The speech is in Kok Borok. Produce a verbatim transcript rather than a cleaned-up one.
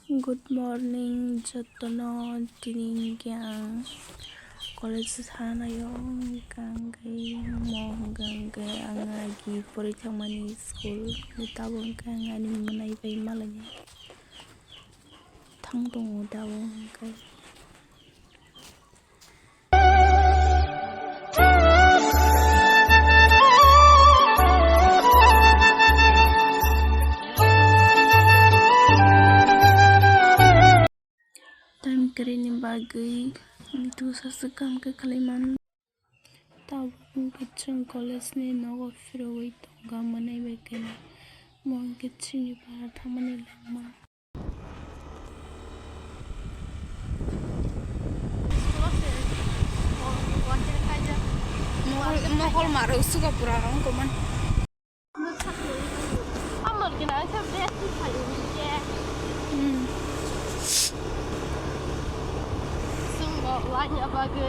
Good morning, jotono. Tini hwnkhe ang college o thanaio, hwnkha hwnkhe mo hwnkha hwnkhe ang agi poroi thangmani school, tabuk hwnkhe ang ani mwnai bai malainai thang tongo tabuk hwnkhe. Time kwrwini bagwi mitu sasu kam khe khlai man. Tabuk wngkha chwng college ni nogo phirogwi tongkha mwnai bai khe. Mo hwnkhe chini para thangmani langma. Mokol, mokol maro suga pura wngkha man. Hmm. Chwngno laina bagwi